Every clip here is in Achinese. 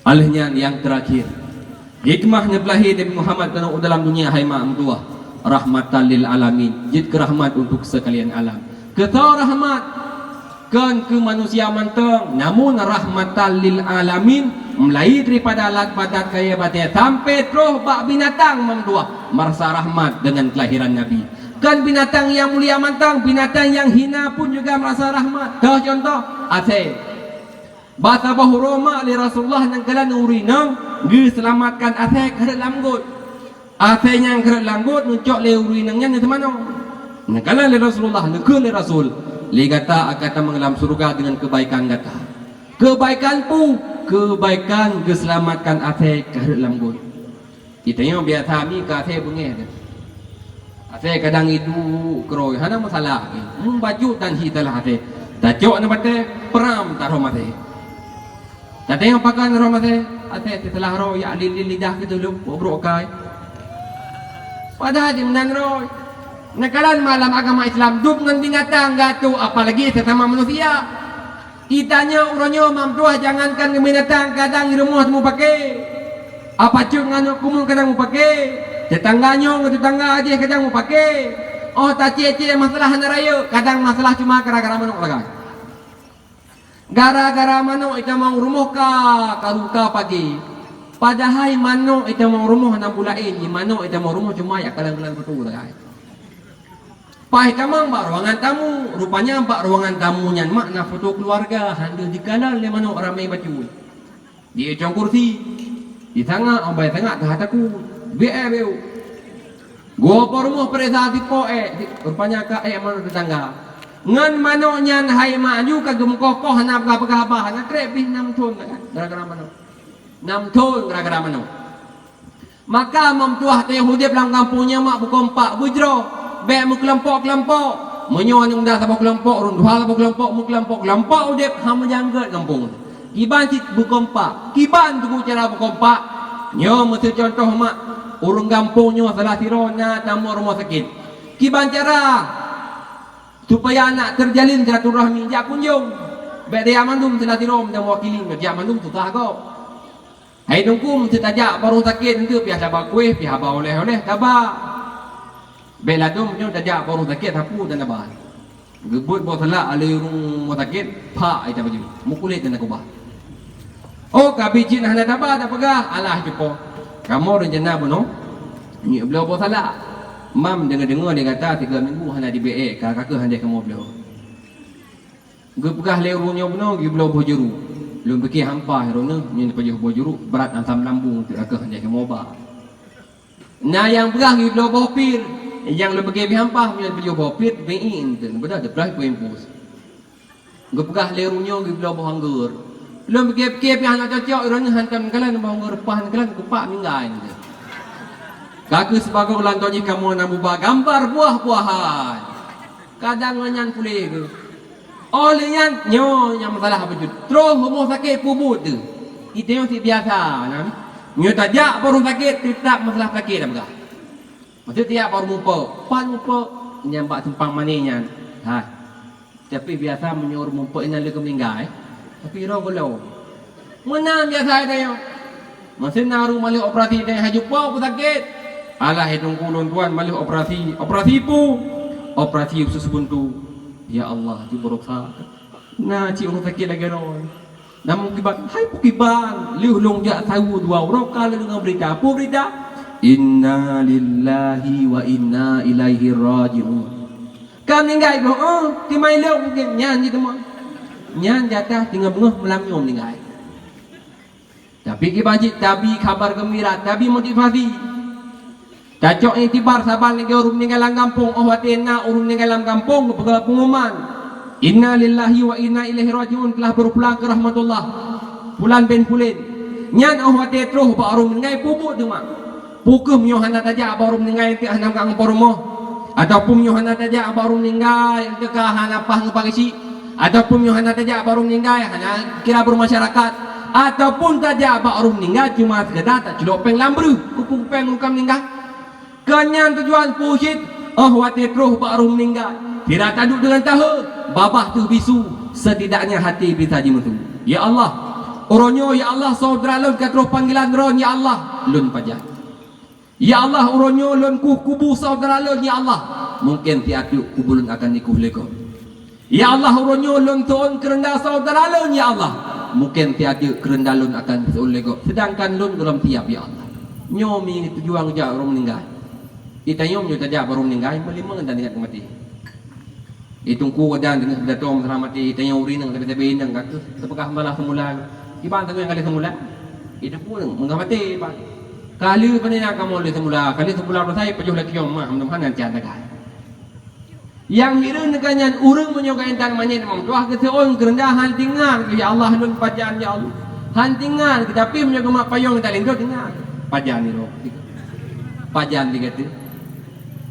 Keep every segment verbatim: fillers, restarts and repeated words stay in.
Alheuh nyan nyang teurakhir, hikmah neupeulahé Nabi Muhammad keunoe u dalam dunia hai mak meutuah, rahmatan lil alamin, jeuet keu rahmat untuk seukalian alam. Keu soe rahmat? Kon keu manusia mantong, namun rahmatan lil alamin, mulai daripada alat badan kayèe batèe sampai troh bak binatang mak meutuah meurasa rahmat deungon keulahiran Nabi. Kon binatang nyang mulia mantong, binatang nyang hina pun juga meurasa rahmat. Toh contoh, asèe. Bak saboh uroe mak lé Rasulullah nyang kalon ureueng inong geuseulamatkan asèe ka rhot lam got. Asèe nyang ka rhot lam got neucok lé ureueng inong nyan neuseumanö. Neukalon lé Rasulullah, neukheun lé Rasul, "Lé gata akan tamong lam syeuruga deungon keubaikan gata." Keubaikan peue? Keubaikan geuseulamatkan asèe ka rhot lam got. Geutanyoe biasa mi keu asèe beungèh teuh. Asèe kadang iduek keurôi, hana masalah. Meubacut dan hi salah asèe. Tacok nibak batèe, pram tarhom asèe. Tatanyoe pakon rhom asèe, asèe teusalah rhom, jak lin-lin lidah keu teuleup, brok-brok kai. Padahai di meunan rhom. Neukalon lam agama Islam, dum ngon binatang geuatô, apalagi sesama manusia. Geutanyoe uroe nyoe mak meutuah, jangankan ngon binatang, kadang di rumoh teumeupaké. Apa cut ngon aneuk kumun kadang meupaké. Teutangga nyoe ngon teutangga jih kadang meupaké. Óh tacék-cék masalah hana rayeuk, kadang masalah cuma gara-gara manok sagai. Gara-gara manok itamong rumoh ka, ka luka pagé. Padahai manok itamong rumoh hana peue laén, manok itamong rumoh cuma jak kalon-kalon foto sagai. Paih tamong bak ruangan tamu, rupanya bak ruangan tamu nyan mak na foto keuluwarga, han deuh jikalon lé manok ramé bacut. Di ujong kursi, di sanga, ambai sanga teuha takue, beu-ék beu. Geuwoe po rumoh peuriksa sipo ék, di-, rupanya ka ék manok teutangga. Ngon manok nyan hai mak aju ka geumeukoh-koh hana peugah-peugah haba, hana trép pih nam thon gara-gara manok. Nam thon gara-gara manok. Maka mak meutuah teuh udép lam gampông nyan mak beukompak, beujroh, bèk meukelompok-kelompok. Meunyoe aneuk muda saboh kelompok, ureueng tuha saboh kelompok, meukelompok-kelompok udép, han meujanggeut gampông. Kiban cit beukompak, kiban teungku cara beukompak. Nyoe miseue contoh mak, ureueng gampông nyoe salah sidroe na tamong rumoh sakét. Kiban cara supaya nak teujalin silaturahmi, jak kunjông. Bèk tajak mandum salah sidroe meutamong kiling, jak mandum susah gob. Hai teungku, meuseuti tajak bak rumoh sakét, eunteuk pih haba kuéh, pih haba oleh-oleh, taba. Bèk ladôm nyoe tajak bak rumoh sakét, sapeue dan taba. Geubeuet boh salak alèh rumoh sakét, phak ita baju. Meukulét dan kubah. Oh, kabi cit hana taba tapeugah, alah cupo. Kamoe rencana bunoe, nyoe bloe boh salak. Mam deungoe-deungoe lé gata tiga minggu hana jibeuet, ka, ka keuh handai kamoe bloe. Geupeugah lé ureueng nyoe bunoe geubloe boh juru. Lôn pike hampa droeneuh nyan pajoh boh juru brat asam lambung teuka keuh hana kamoe ba. Na nyang peugah geubloe boh pir, nyang lôn pike pih hampa nyan pajoh boh pir, beuieng teuh, beudah teuprah poh impus. Geupeugah lé ureueng nyoe geubloe boh anggeur. Lôn pike-pike pih hana cocok, droeneuh hantom kalon boh anggeur, pah kalon geupak minggai teuh. Ka keuh sibagoe ulang tahun jih kamoe na muba gambar buah-buahan. Kadang ngon nyan puléh geuh. Óh lheueh nyan, nyoe nyang masalah beujeuet. Troh rumoh sakét peubuet teuh. Ita nyoe sit biasa, na. Nyoe tajak bak rumoh sakét, teutap masalah sakét tapeugah. Maksud tajak bak rumoh pok. Pat rumoh pok? Nyang bak simpang mané nyan. Ha. Tapi biasa meunyoe rumoh pok nyan lé keu meuninggai, tapi roh gohlom. Meunan biasa tanyoe. Masa na ureueng maleuh operasi dan haju po peusakét. Alah, hai teungku lôn tuan maleuh operasi. Operasi peue? Operasi usus buntu. Ya Allah, tu beuroksa. Na cit ureueng sakét lagèe nyoe. Namun kiban, hai peue kiban, lheueh lôn jak saweue dua uroe ka lheueh deungoe beurita. Peue beurita? Inna lillahi wa inna ilaihi raji'un. Ka meuninggai, oh, oh, timai lôn mungken nyan jiteumon. Nyan jatah teungoh beungoh malam nyoe meuninggai. Tapi kiban cit tabi khabar geumbira, tabi motivasi. Tacok iktibar saban lagèe ureueng meuninggai lam gampông, óh watèe na ureueng meuninggai lam gampông geupeugah peungumuman, "Inna lillahi wa inna ilaihi raji'un, telah berpulang ke rahmatullah Fulan bin Fulan." Nyan óh watèe troh bak ureueng meuninggai peubuet teuma. Peu kheueh meunyoe hana tajak bak ureueng meuninggai eunteuk hana meukat ngon po rumoh? Ataupun meunyoe hana tajak bak ureueng meuninggai eunteuk ka hana paih ngon paih geuchik? Ataupun meunyoe hana tajak bak ureueng meuninggai hana kira bermasyarakat? Ataupun tajak bak ureueng meuninggai cuma sekedar taculok péng lam breuh, kupung péng luka meuninggai? Kon nyan tujuan peue cit, óh watèe troh bak ureueng meuninggai, sira taduek deungon tahe, babah teuh bisu, Setidaknya hati bisa jimeusu. Ya Allah, uroe nyoe, ya Allah, saudara lôn ka troh panggilan droe, ya Allah, lôn pajan. Ya Allah, uroe nyoe lôn kueh kubu saudara lôn, ya Allah, mungken siat teuk kubu lôn akan jikueh lé gob. Ya Allah, uroe nyoe lôn seuôn keureunda saudara lôn, ya Allah, mungken siat teuk keureunda lôn akan seuôn lé gob. Seudangkan lôn gohlom siap, ya Allah. Nyoe mi tujuan jak ureuëng meuninggai. Di tanyoe nyoe tajak bak ureuëng meuninggai, meulimeun dan ingat keu maté. Di teungku dan deungon pidato meuseurah maté, di tanyoe ureuëng inong tapi-tapi inong ka keuh teupeugah malah seumula. Iban tanyoe nyang ka lheueh seumula. Di teungku meuninggai maté, iban. Ka lheueh pane na kamoe lheueh seumula, ka lheueh seumula beurasai pajoh lagée kiong mah, mudah-mudahan nan cit tagai. Nyang hireuen ka nyan ureuëng meunyoe ka intan manyét meutuah geuseuôn keureunda han tingan, ya Allah lôn pajan, ya Allah. Han tingan, tapi meunyoe geumat payong talindot tingan. Pajan ni roh. Pajan di gata.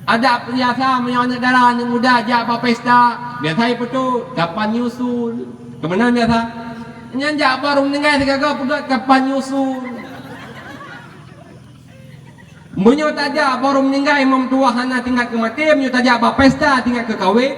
Adak biasa meunyoe aneuëk dara aneuëk muda jak bak pesta, biasa ipeutôh kapan nyusul. Keumeunang biasa. Nyan jak bak ureuëng meuninggai sigaga peugah kapan nyusul. Meunyoe tajak bak ureuëng meuninggai meutuah hana tingat keu maté, meunyoe tajak bak pesta tingat keu kawén,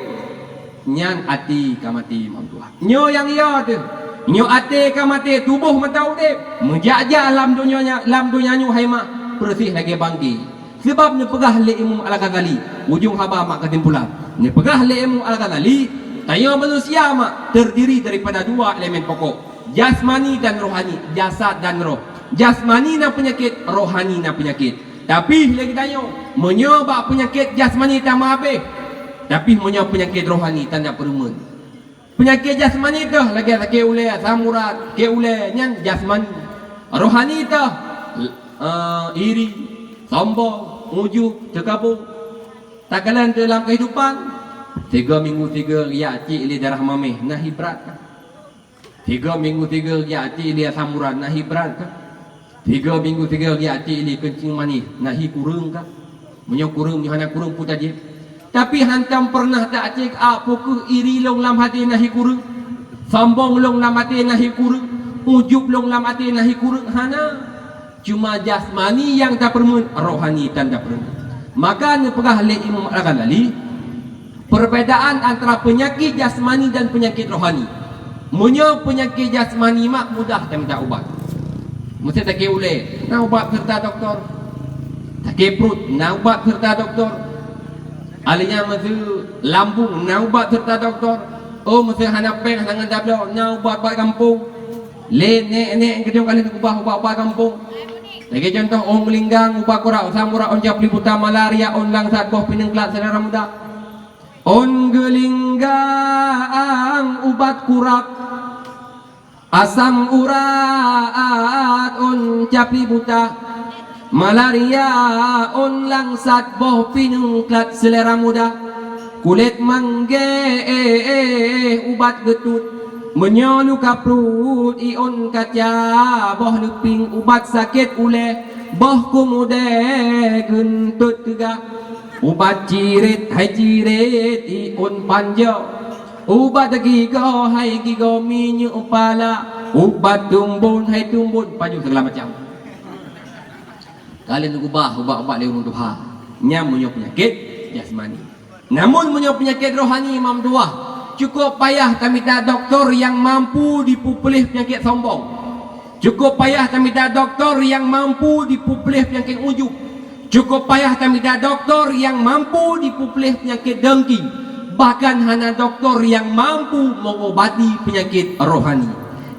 nyan até ka maté meutuah. Nyoe nyang yo teuh. Nyoe até ka maté, tuboh mantong udeb. Meujak-jak lam donya nya, lam donya nyoe hai mak, peureuséh lagée bangke. Sabab neupeugah lé Imam Al-Ghazali, ujong haba mak keusimpulan. Neupeugah lé Imam Al-Ghazali, tanyoe manusia mak terdiri daripada dua elemen pokok, jasmani dan rohani, jasad dan roh. Jasmani na peunyakét, rohani na peunyakét. Tapi lé geutanyoe, meunyoe bak peunyakét jasmani tameuhabéh, tapi meunyoe peunyakét rohani tanda peureumeun. Peunyakét jasmani teuh lagée sakét ulée, asam urat, sakét ulée, nyan jasmani. Rohani teuh, eh, iri, sombong, ujub, teukabu. Takalon teuh lam kehidupan, tiga minggu tiga riak cik lé darah maméh, na hi brat ka. Tiga minggu tiga riak cik lé asam urat, na hi brat ka. Tiga minggu tiga riak cik lé keuncing manéh, na hi kureueng ka. Meunyoe kureueng, meunyoe hana kureueng peue tajép. Tapi hantom peureunah tacék, a peu kheueh iri lôn lam até na hi kureueng, sombong lôn lam até na hi kureueng, ujub lôn lam até na hi kureueng, hana. Cuma jasmani nyang tapeureumeun, rohani tan tapeureumeun. Maka neupeugah lé Imam Al-Ghazali, perbedaan antara peunyakét jasmani dan peunyakét rohani. Meunyoe peunyakét jasmani mak mudah tamita ubat. Meusé sakét ulée, na ubat seureuta doktor. Sakét pruet, na ubat seureuta doktor. Alèh nyan meusé lambung, na ubat seureuta doktor. Oh, meusé hana péng, hana ngon tabloe, na ubat-ubat gampông. Lé nék-nék keudong ka lheueh geukeubah ubat-ubat gampông. Lagée cuntoh, ôn geulinggang, ubat kurap, asam urat, ôn capli buta, malaria, ôn langsat, boh pineung klat, seulera muda. Ôn geulinggang, ubat kurap, asam urat, ôn capli buta, malaria, ôn langsat, boh pineung klat, seulera muda. Kulét manggée, ubat geutot. Meunyoe luka pruet, iôn kaca, boh leuping, ubat sakét ulée, boh kumudée, geuntot teuga. Ubat cirét, hai cirét, iôn panjoe. Ubat gigoe, hai gigoe, minyeuk pala. Ubat tumbon, hai tumbon, pajoh, segala macam. Ka lheueh geukeubah ubat-ubat lé ureuëng tuha. Nyan meunyoe peunyakét jasmani. Namun meunyoe peunyakét rohani, meutuah, cukup payah tamita doktor nyang mampu jipeupuléh peunyakét sombong. Cukup payah tamita doktor nyang mampu jipeupuléh peunyakét ujub. Cukup payah tamita doktor nyang mampu jipeupuléh peunyakét dengki. Bahkan hana doktor nyang mampu mengobati peunyakét rohani.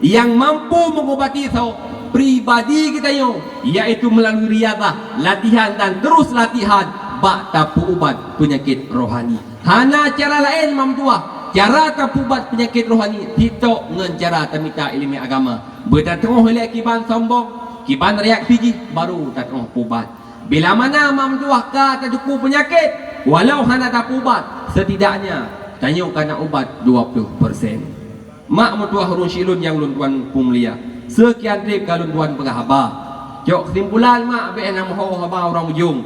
Nyang mampu mengobati soe? Pribadi geutanyoe, yaitu melalui riadah, latihan dan terus latihan bak tapeuubat peunyakét rohani. Hana cara laén, meutuah, cara tapeuubat peunyakét rohani, titok ngon cara tamita iéleumé agama. Beutateungoh ilée kiban sombong, kiban reaksi jih, baru tateungoh peuubat. Bila mana, meutuah, ka tateupeue peunyakét, walau hana tapeuubat, setidaknya tanyoe ka na ubat dua puluh persen. Mak meutuah ureuëng syik lôn nyang lôn tuan peumulia, seukian treb ka lôn tuan peugah haba. Cok keusimpulan mak, bék hana meuho haba urang ujong.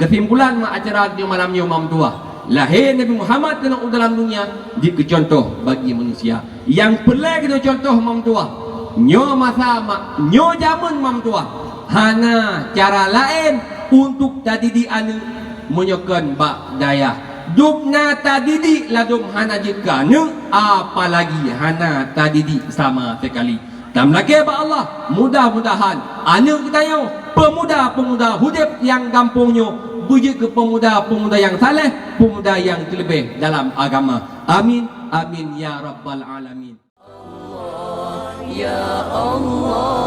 Keusimpulan mak acara tanyoe malam nyoe, meutuah, lahé Nabi Muhammad keunoe u dalam dunia jeuet keu cuntoh bagi manusia. Nyang peureulée keunoe cuntoh, meutuah, nyoe masa mak, nyoe jamén, meutuah, hana cara laén untuk tadidik aneuëk meunyoe kon bak dayah. Dum na tadidik ladum hana jeuet keu aneuk, apalagi hana tadidik sama sekali. Tameulakée bak Allah, mudah-mudahan aneuk geutanyoe, peumuda-peumuda udeb nyang gampông nyoe, beujeuet keu peumuda-peumuda nyang saleh, peumuda nyang teuleubeh dalam agama. Amin, amin ya rabbal alamin. Ya Allah.